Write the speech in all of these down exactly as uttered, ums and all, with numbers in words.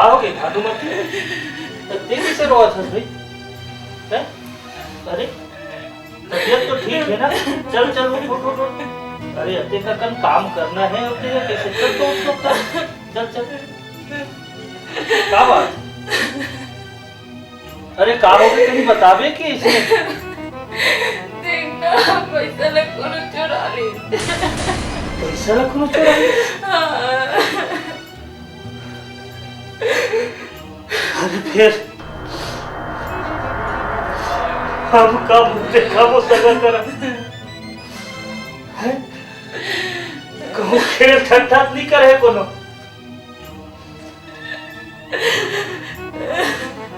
का होगे भानुमती? त तें कइसे रोवत हस भाई? हैं? अरे, तबीयत तो ठीक हे ना? चल, चल, उठ, उठ, उठ, उठ। अरे, अतेक अकन काम करना हे, अउ तें कइसे? चल तो उठ, उठ, उठ। चल, चल। का बात? अरे, का होगे, कहीं बताबे कि अइसे? देख ना, पइसा ला कोनो चोरा ले। पइसा ला कोनो चोरा ले? हाँ। अरे फेर हम का मुंह देखाबो सगा करा? हैं? कहूँ खेल ठट्ठा त नइ करे हे कोनो?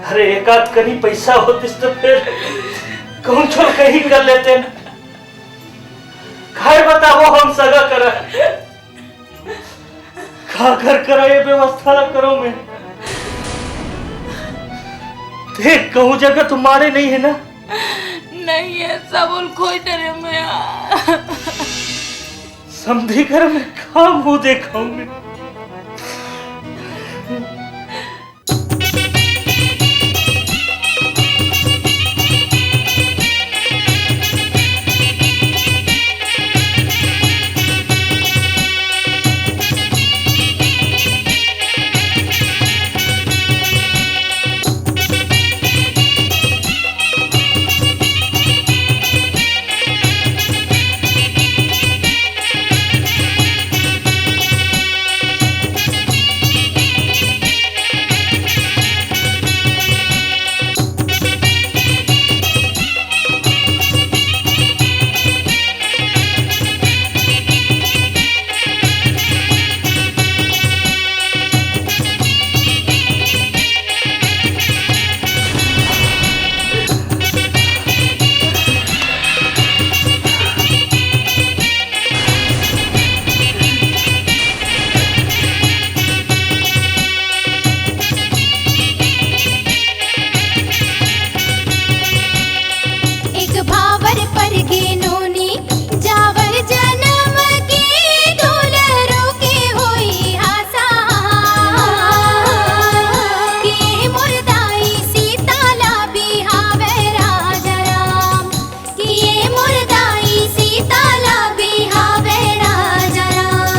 अरे, एक आध कनी पइसा होतिस त फेर कहूँ चोरकही कर लेतेन। काय बताबो हम सगा करा? का घर करा ये व्यवस्था ला करँव मैं? देख, कहूँ जगा तो मारे नइ हे ना? नइ हे, सबो ल खोज डरेंव मैं। समधी घर में का मुंह देखाहूँ मैं? एक भांवर पर गे नोनी, जावल जनम के दुलरू के होई हासा। के मोर दाई सीता ला बिहावे राजा राम, के मोर दाई सीता ला बिहावे राजा राम।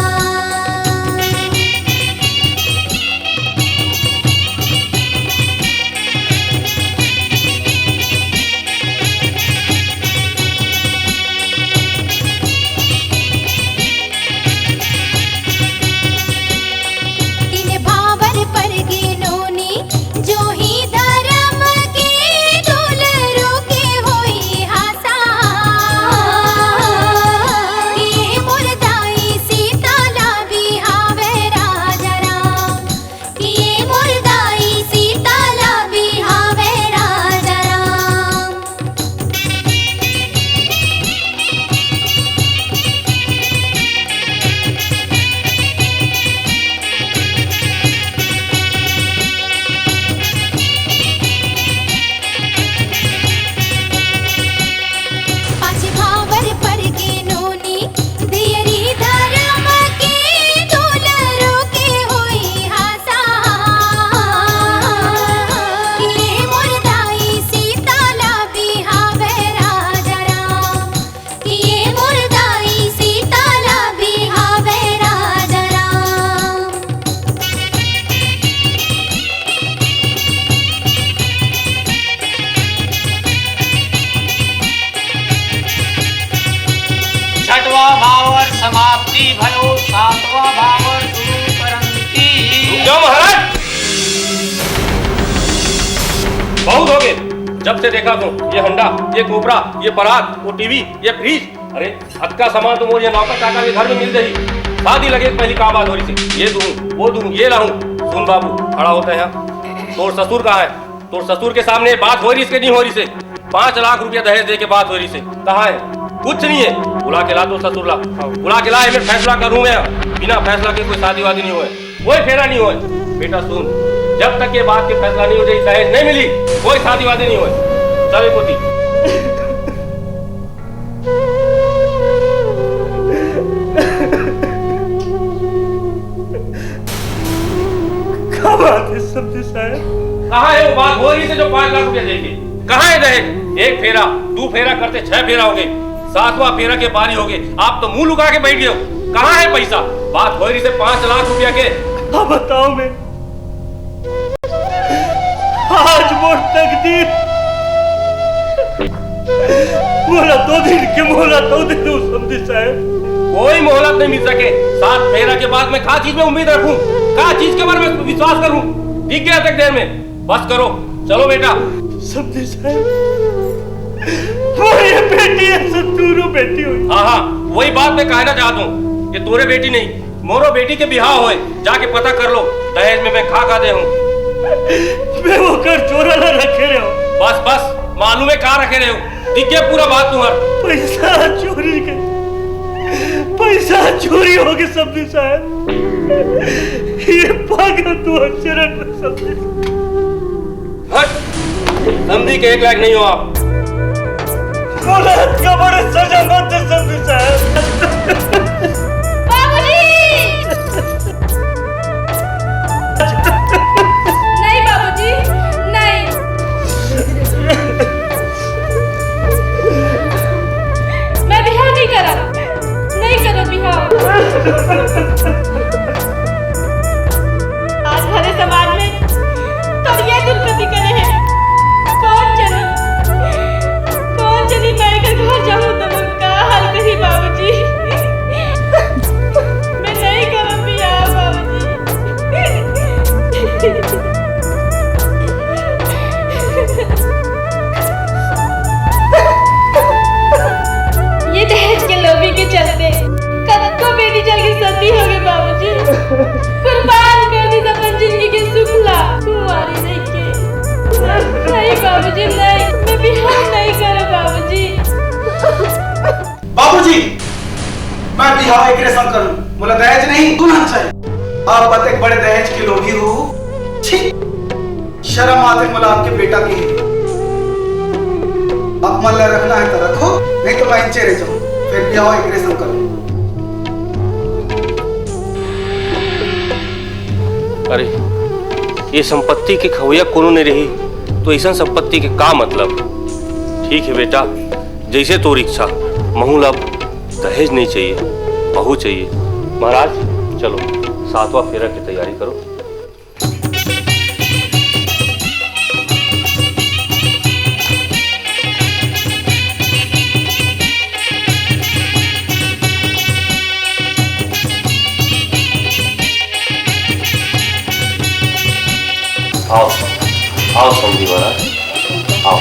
तीन भांवर पर गे नोनी, जो ही धरम के दुलरू के होई हासा। के मोर दाई सीता ला बिहावे राजा राम, के मोर दाई सीता ला बिहावे राजा राम। पाँच भांवर पर गे नोनी, दियरी धरम के दुलरू के होई हासा। के मोर दाई सीता ला बिहावे राजा राम, के मोर दाई सीता ला बिहावे राजा राम। छठवां भांवर समाप्ति भयो, सातवां भांवर शुरू करंती। रुक जाओ महाराज, बहुत होगे। जब से देखा तू ये होंडा, ये कोपरा, ये परात, वो टीवी, ये फ्रिज, अरे अतका सामान तो मोर ये नौकर चाकर के घर में मिल जाही। शादी लगे के पहली का बात हो रही थी, ये दूं, वो दूं, ये लाऊं। सुन बाबू, खड़ा होता है यहाँ, तोर ससुर कहाँ है? तोर ससुर के सामने बात हो रही से नहीं हो रही से? पाँच लाख रुपया दहेज दे के बात हो रही से, कहाँ है? कुछ नहीं है। बुला के ला तोर ससुर ला, बुला के ला, एमे फैसला करूँ मैं। बिना फैसला के कोई शादी वादी नहीं होए, कोई फेरा नहीं होए। बेटा सुन, जब तक ये बात के फैसला नहीं हो जाए, दहेज नहीं मिली, कोई शादी वादी नहीं होए। चल ए पोती। का बात है, सब कहाँ है वो बात हो रही थी जो पाँच लाख रुपया देके? कहाँ है दहेज? एक फेरा, दू फेरा करते छह फेरा हो गए, सातवां फेरा के बारी हो गए, आप तो मुंह लुका के बैठ गए हो। कहाँ है पैसा? बात हो रही थी पाँच लाख रुपया के। अब बताओ मैं, आज मोर तकदीर, मोला दो दिन के मोहलत दो दे दो समधी साहब। कोई मोहलत नहीं मिल सके। सात फेरा के बाद मैं का चीज में उम्मीद रखूं, का चीज के बारे में विश्वास करूं? दिख गया तक देर में। बस करो, चलो बेटा। समधी साहब, मोर ये बेटी है, सब दूनों बेटी हुई। हाँ हाँ, वही बात मैं कहना चाहता हूँ कि तोरे बेटी नहीं, मोरो बेटी के बिहाव होए, जाके पता कर लो दहेज में मैं खा खा दे हूँ। मैं वो कर चोरा ना रखे रहे हो। बस बस, मालूम है कहाँ रखे रहे हो, दिख गया पूरा बात तुम्हार। पैसा चोरी के, पैसा चोरी हो गए समधी साहब। ये पागल तू चरण में समधी। हट, समधी के एक लायक नहीं हो आप। गलत का बड़े सजा मत दे समधी साहब। बाबूजी! नहीं बाबूजी, नहीं। मैं बिहाव नहीं करा, नहीं करो बिहाव। आज भरे समाज में तोर ये दुर्गति करे है। कौन जनी, कौन जनी मैं एकर घर जाऊं तो उनका हाल कही बाबूजी। मैं नहीं करूं बिहाव बाबूजी। ये दहेज के लोभी के चलते कतको बेटी चल के सती हो गए बाबूजी। कुर्बान कर दी अपन जिंदगी के सुख ला कुंवारी रह के। नहीं बाबूजी, नहीं, मैं बिहाव नहीं करो बाबूजी। बाबूजी, मैं बिहाव एकरे संग करूं, मोला दहेज नहीं, तू ना चाहिए। आप अतेक बड़े दहेज के लोभी हो, छी, शर्म आथे मोला आपके बेटा के। आप मन ला रखना है तो रखो, नहीं तो मैं इंचे रह जाऊं, फिर बिहाव एकरे संग करूं। अरे, ये संपत्ति के खवैया कोनो नहीं रही, तो ऐसा संपत्ति के का मतलब? ठीक है बेटा, जैसे तोर इच्छा, महू ला अब दहेज नहीं चाहिए, बहू चाहिए। महाराज, चलो, सातवां फेरा की तैयारी करो। आओ, आओ समधी महाराज, आओ।